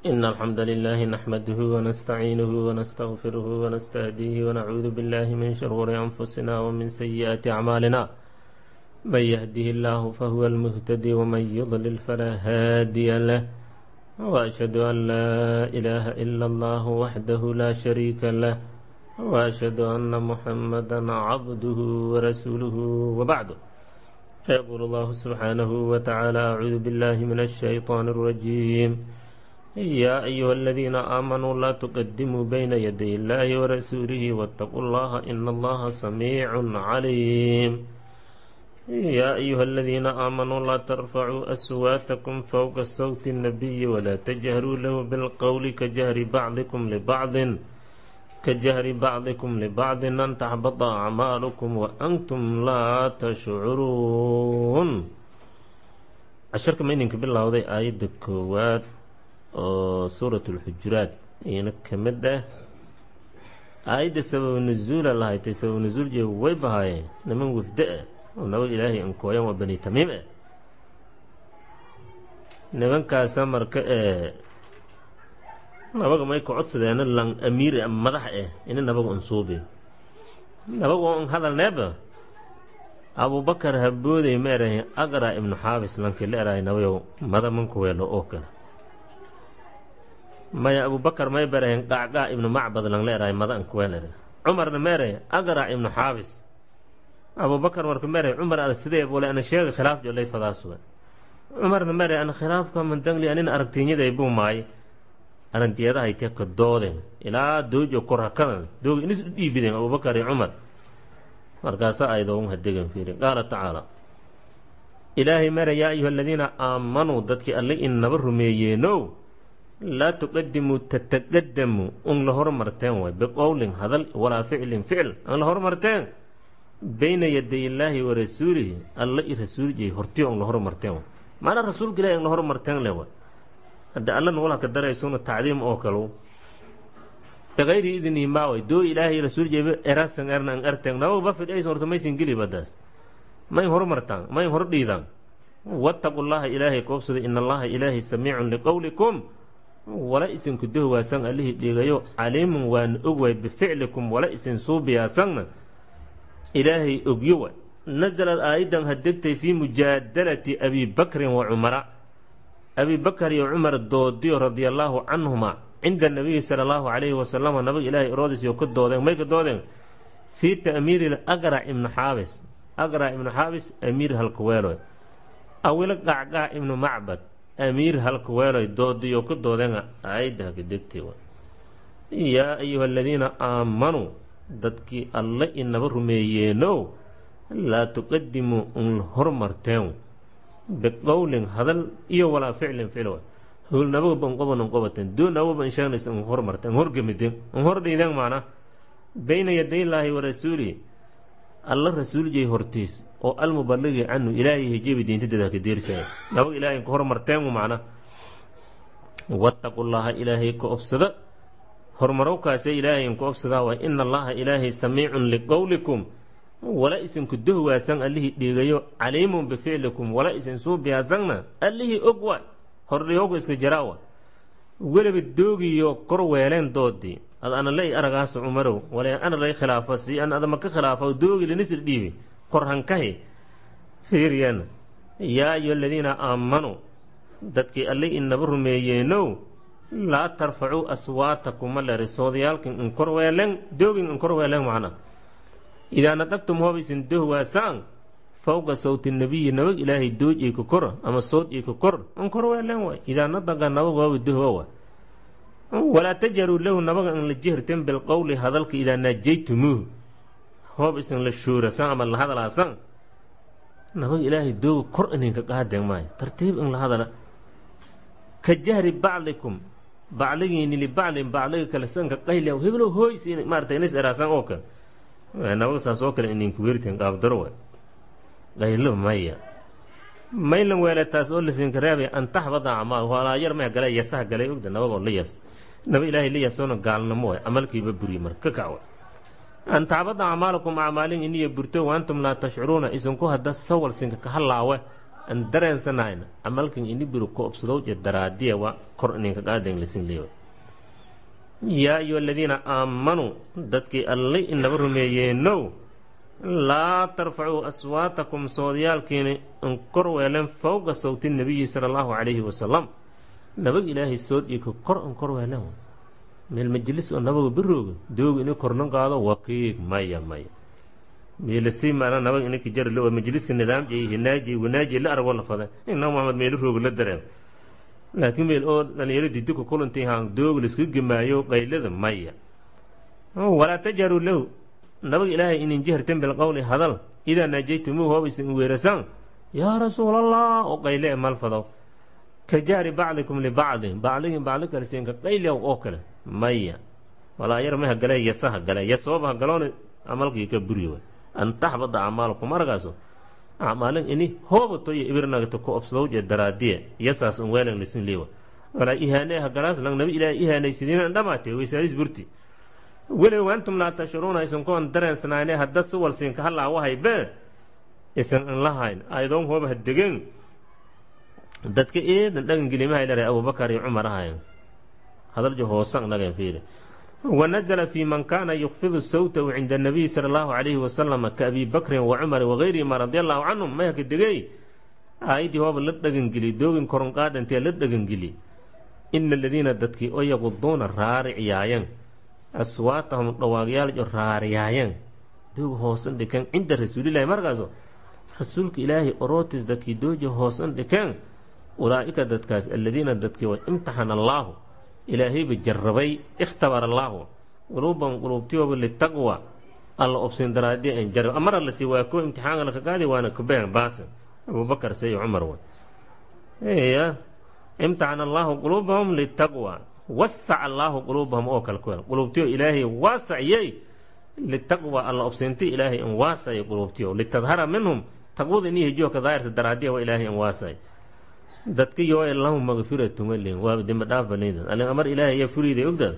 إن الحمد لله نحمده ونستعينه ونستغفره ونستهديه ونعوذ بالله من شرور أنفسنا ومن سيئات أعمالنا، من يهده الله فهو المهتدي ومن يضلل فلا هادي له، وأشهد أن لا إله إلا الله وحده لا شريك له، وأشهد أن محمدا عبده ورسوله، وبعد، فيقول الله سبحانه وتعالى: أعوذ بالله من الشيطان الرجيم، يا أيها الذين آمنوا لا تقدموا بين يدي الله ورسوله واتقوا الله إن الله سميع عليم. يا أيها الذين آمنوا لا ترفعوا أصواتكم فوق صوت النبي ولا تجهروا له بالقول كجهر بعضكم لبعض أن تحبط أعمالكم وأنتم لا تشعرون. Casharka ma idinka bilowday aayadda koowaad oo Suurat Alxujuraat iyana ka mid ah. Aayadda sababu nuzuula lahaytay, sababu nuzuul jee way bahaayeen niman wafde ah oo nabad Ilaahay ankooyan waa Bani Tamiim ah. Nimankaasa marka ee nabaga may ka codsadeena lan amiir ah, madax ah, ina nabaga unsuubi. Nabaga on hadalneeba Abubakar habooday, ma erahin Aqra ibnu Xaabis lankii la erahay, nabayow mada manku weelo oo kale maya. Abubakar may berahin Qacqaa ibnu Macbad lan la erahay mada ankuweel ere. Cumarna ma erahin Aqra ibnu Xaabis. Abubakar marka ma erahin Cumar ada sidee wale ana sheega khilaaf jolay fadaasuwe. Cumarna ma erahin ana khilaafka mandangli anina aragtiinyaday buu maay arantiyadahay tee ka doodeen ilaa doojo korhakadan doog inis u dhiibideen Abubakar iyo Cumar. Markaasa aydoon hadegan fiiri. Qaala tacaala, Ilaahay mara: yaa ayuha aladiina aamanuu, dadkii alle inaba rumeeyeenow, laa tuqadimuu, tataqadamuu, un la hormarteen way, biqowlin hadal, walaa ficlin ficil an la hormarteen, bayna yaday illaahi wa rasuulihi, alla i rasuuljay hortiyo un la hormarteen way. Macnaa rasuulka Ilahi an la hormarteen le way. Hadda alla nugula ka daraysuna tacdiim oo kale bikayri idnihi maa way doo Ilaahay rasuuljayba erasan erna an erteen nabaga ba fidhaysan horta maysan geli badaas may hormartaan may hor dhiidaan. Wattaqu llaha, Ilaahay koobsada, in Allaha Ilaahay samiicun liqowlikum, wala isinku dohwaasan allihii dhiigayo, caliimun waana og waay, bificlikum wala isin suubiyaasanna Ilaahay ogyo waay. Nasalad aayaddan hadegtay fii mujaadalati Abi Bakrin wa Cumara, Abi Bakar iyo Cumar doodiyo, radia allaahu canhuma, cinda nabiyi sala allahu calayhi wasalama, nabiga Ilaahay oroodisiyo ka doodeen. May ka doodeen? Fii ta'miiri Aqrac ibnu Xaabis, Aqrac ibnu Xaabis amiir halkuweeloy, awilo Qacqaac ibnu Macbad amiir halkuweeloy, doodiyo ka doodeen aayadda haka degtay. Yaa ayuha aladiina aamanuu, dadkii alle inaba rumeeyeenow, laa tuqadimuu un hormarteen biqowlin hadal iyo walaa ficlin ficil howl nabagaba unqoban unqobateen doo nabagaba insheegnaysa un hormarteen horgemideen un hor dhiideen, macna bayna yaday illaahi wa rasuulihi, alla rasuuljay hortiis oo almubaligi canhu, Ilaahay hijebi diintadeeda haka deersaya nabaga Ilaahay ka hormarteen, macna wattaqu llaha, Ilaahay ka obsada. Horumarowkaasee Ilaahay ka obsadaa waay. Ina Allaha Ilaahay samiicun liqowlikum, wala isinku dohwaasan allihii dhiigayo, caliimun bificlikum, wala isin suubiyaasanna allihii og waay. Hordhiyowga iska jaraa waay. Weliba doogiyo kor weeleen doodii ad ana lay aragaas Cumarow wala ana lay khilaafa si an adama ka khilaafa doogi linisir dhiibi kor hankahi fiiriyana. Yaa ayuha aladiina aamanuu, dadkii alle inaba rumeeyeenow, laa tarfacuu aswaatakum, ma leeray soodayaalkin in kor weelen doogin in kor weelen, macna idaa nadaqtum hoob isin dohwaasaan fowqa sawti nabiyi, nabag Ilaahay dooj iyo ka kor ama sood iyo ka kor in kor weelen waay. Idaa nadaqa nabag hooba dohwa waay. Walaa tajaruu lahu, nabaga in la jeherteen, bilqowli hadalka, idaa naajaytumuuhu, hoob isin la shuurasaan ama la hadalaasaan nabaga Ilaahay dooga kor ininka qaadeen maayo, tartiib in la hadala, ka jahri bacdikum bacligiini libacdin bacliga kale sanka qayliya heblow hooys maarata inis eraasaan oo kale nabaga saas oo kale ininka weerteen qaabdaro waay. Qaylo maya maylan weele taas oo lasinka reebay an taxbada acmaal walaa yar maya galay yasaha galay ogda nabagoo la yas naba Ilaahay la yasoona gaalnimo waay, camalkiiba buriye marka ka kac waay. An taxbada acmaalakum, acmaalin iniya burto, wa antum laa tashcuruuna, isinku hadda sawal sinka ka halaawe An dareensanayna camalkan ini biro ku obsadow je daraadiya wa kor ininka qaaden lisin leeyo. Yaa ayuha aladiina aamanuu, dadkii allay inaba rumeeyeenow, laa tarfacuu aswaatakum, soodyaalkiina in kor weelen, fowqa sawti nabiyi sala allahu calayhi wasalam, nabag ilaahay sood iyo ka kor in kor weelen. Meel majlis oo nabaga birooga dooga ini kornan qaado waqiig maya maya meelasi maana nabag inaka jari lo majliska nidaamjay hinaaji wanaaji la argo la fada inna Muhammad meel rooga la dareem, laakiin meel oo dhalinyaro didiko kulantay haan dooga la isku gemaayo qaylada maya. Walaa tajharuu lahu, nabag ilaahay inin jahartan, bilqowli hadal, idaa naajaytumuu hoobaysan weerasaan, yaa rasuulallah oo qayle e malfado, ka jahri bacdikum libacdin, bacdigin bacdi kale siinka qayliyaw oo kale maya. Walaa yar ma hagale yasa hagale yasooba hagaloona amalkii ka buriyo an taxbada acmaalukum argaaso acmaalin ini hoobato iyo ibirnagto ku obsadow je daraadiye yasaas un weelan lisin leewa. Walaa ihaane hagalaas lang nabi ilaahay ihaanaysidiina dhamaatee weysaadis burti weliba wantum laa tashuruuna isan kuwan dareensanaane hadda si walsiinka halaa wahay be isan an lahayn aydoon hooba hadegeen dadka eedan dhagan gelimaha ilaahay Abubakar iyo Cumar ahayn hadaljo hoosan nagan fiiri. ونزل في من كان يخفض صوته عند النبي صلى الله عليه وسلم كأبي بكر وعمر وغيرهما رضي الله عنهم. ما يكدغي آيدي هو la dhagangeli doogin koron qaadantee la dhagangeli. Ina aladiina dadkii oo yaquduuna raaricyaayeen aswaatahum dhawaaqyaal raariyaayen doog hoosan dhikan cinda rasuulillahi markaaso rasuulka ilaahay orootis dadkii dooji hoosan dhikeen, ulaa'ika dadkaas aladiina dadkii way imtaxana allaahu ilaahayba jarrabay, ikhtabara allaahu quluubahum quluubtiyooba litaqwa alla obsin daraadii an jarrab amara la sii waa kuwa imtixaanka laka qaadi waana kubeen baasan Abubakar say Cumar way ya imtaxana allaahu quluubahum litaqwa wasaca allaahu quluubahum oo kale kuwel quluubtiyo ilaahay waasaciyey litaqwa alla obsinti ilaahay in waasay quluubtiyo litadhara minhum taqwada inii hijiyo ka daahirta daraadiya waa ilaahay in waasay dadka yoo lahum magfiratun walin waa dembi dhaaf baneyd alin amar ilaahay ya furiiday ogdaad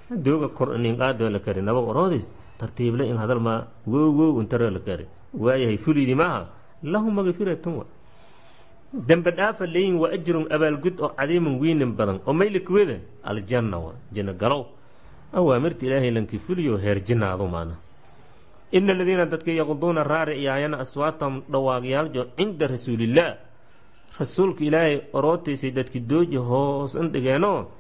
dooga kor inin qaado la kari nabag oroodis tartiible in hadal ma wow wow intaro la kari waayahay furiidi maaha lahum magfiratun wa dembi dhaafa leeyin wa ajrun abaalgud oo cadiimun wiinin badan oo mayli kuweda aljanna wa janna galow awaamirta ilaahay lanki fuliyo heer jinnaadu maana. Ina aladiina dadka yaquduuna raariyaayana aswaatahum dhawaaqyaaljo cinda rasuulillaah rasuulka ilaahay orootiisay dadki dooji hoos indhigeenoo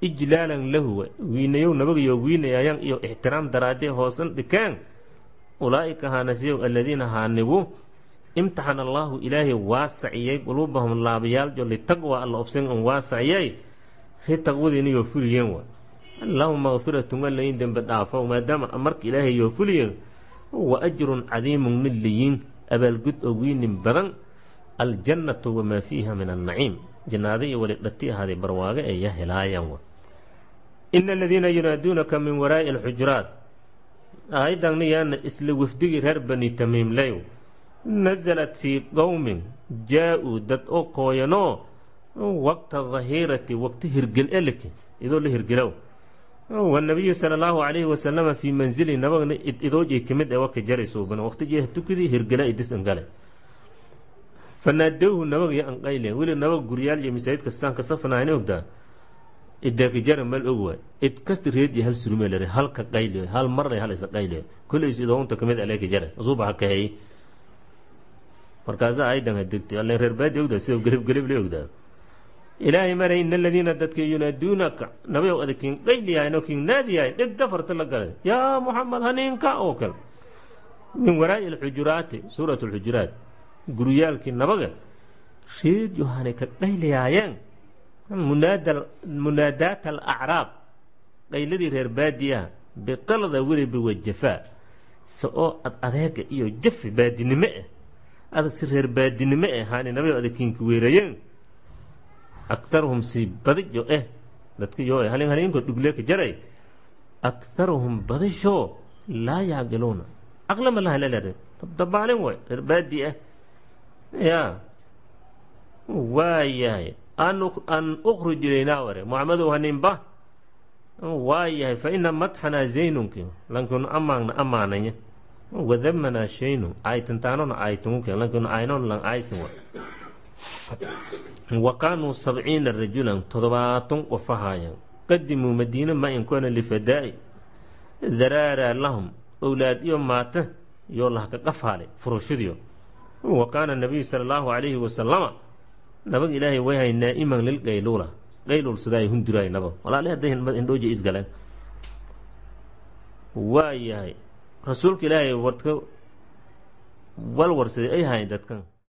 ijlaalan lahu wiinayow nabagayo wiinayayan iyo ixtiraam daraadee hoos indhikeen, ulaa'ika haanasiyow aladiina haanigu imtaxana allaahu ilaahay waasaciyey quluubahum laabayaaljo litaqwa alla obsin un waasaciyey ri taqwadiiniyoo fuliyeen wa lahum makfiratun walayin dembi dhaafo maadaama marka ilaahay yoo fuliyeen wa ajrun cadiimun mid liyiin abaalgud oo wiinin badan aljannatu wamaa fiiha min annaciim jannaada iyo wali dhati ahaaday barwaaqe ee ya helaayaan wa. Ina aladiina yunaaduunaka min waraa'i alxujuraat aayaddan yaana isla wafdigii reer bani tamiimleyow nasalat fii qowmin jaa-uu dad oo kooyanoo waqta dahiirati waqti hirgel eleke idoo la hirgelow wanabiyu sala allahu calayhi wasalama fii manzili nabagna idoojay kamid ee waka jaraysuubana waqtigii tukidii hirgela idis angale fanaadowhu nabaga yo anqaylen weli nabag guryaal iyo masaajidka saan ka safanaayna ogdaa idaka jara mal og waay id kasta reediyo hal surme lare halka qayliyo hal marlay hal isa qayliyo kulliis idoonta kamid aleeka jara suuba ha kaheey markaasa aydan ha degtay allen reer baadi ogdaa sida gelib gelib la ogdaa. Ilaahay maray ina aladiina dadka yunaaduunaka nabayow adag kiin qayliyahayn oo kiin naadiyahayn dheg dafarta la galay yaa Muxamed haniinka oo kale min waraa'i alxujuraati suurat alxujuraat guryaalkii nabaga reed yohanay ka qayliyaayeen munaadaat alacraab qayladii reer baadiyaha biqalada weliba wajafaa se oo ad adeega iyo jafi baadinimo ah ada si reer baadinimo ah haani nabayow adag kiinka weerayeen aktaruhum si badijo eh dadka yoo halin halinko dhugleeka jaray aktaruhum badisho laa yacqiluuna aqlama laha lalare dabaalin way reer baadi ah yaa waayahay an ukhruj ilaynaa ware Muxamedow haninba waayahay fa ina madxanaa zaynunki lankinu amaagna amaananya wadamanaa shaynu aytantaanona aytunguke lankinu aynon lan aysin wa. Wa kaanuu 70 rajulan, 70 qof ahaayeen. Qadimuu madiine ma inkoona lifadaa'i daraara lahum, owlaad iyo maata yoo lahka qafaale furushadiyo. Wa kaana nabiyu sala allahu calayhi wasalama, nabag ilaahay wayhay, naa'iman lilqayluula, qayluul sidaay hunduraay nabag walaale hadday indhooja isgaleen. Waa yahay, rasuulka ilaahay warka wal warsaday ay hayn dadkan.